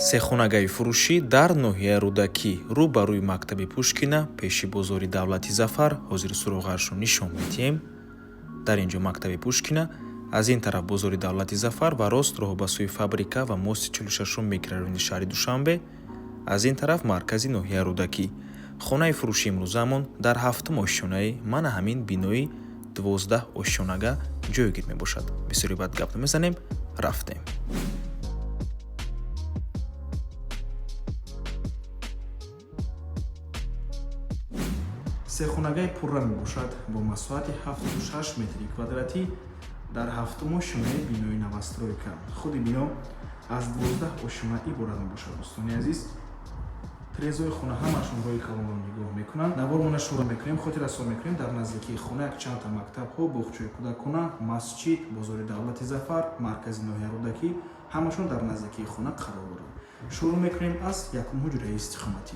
Сехонагаи фурӯшӣ дар ноҳияи Рӯдакӣ, рӯ ба рӯи мактаби Пушкина, пеши бозори давлати Зафар. Ҳозир суроғаашро нишон медиҳем. Дар ин ҷо мактаби Пушкина, аз ин тараф бозори давлати Зафар ва рост роҳ ба сӯи фабрика ва мости 46-ум микрорайони шаҳри Душанбе, аз ин тараф маркази ноҳияи Рӯдакӣ. Хонаи фурӯши имрӯзаамон дар ҳафтум ошёнаи мана ҳамин бинои 12 ошёнага ҷойгир мебошад. Бисёри баъд гап намезанем, рафтем. Сехонагаи пурра мебошад бо масоҳати 76 метри квадратӣ дар ҳафтум ошёнаи бинои новостройка. Худи бино аз 12 ошёна иборат мебошад. Дӯстони азиз, трезои хона ҳамашон роҳи калонро нигоҳ мекунанд. Навормона шурӯъ мекунем. Хотиррасон мекунем, дар наздикии хона якчандта мактабҳо, боғчаи кӯдакона, масҷид, бозори давлати Зафар, маркази ноҳияи Рӯдакӣ ҳамашон дар наздикии хона қарор доранд. Шурӯъ мекунем аз якум ҳуҷраи истиқоматӣ.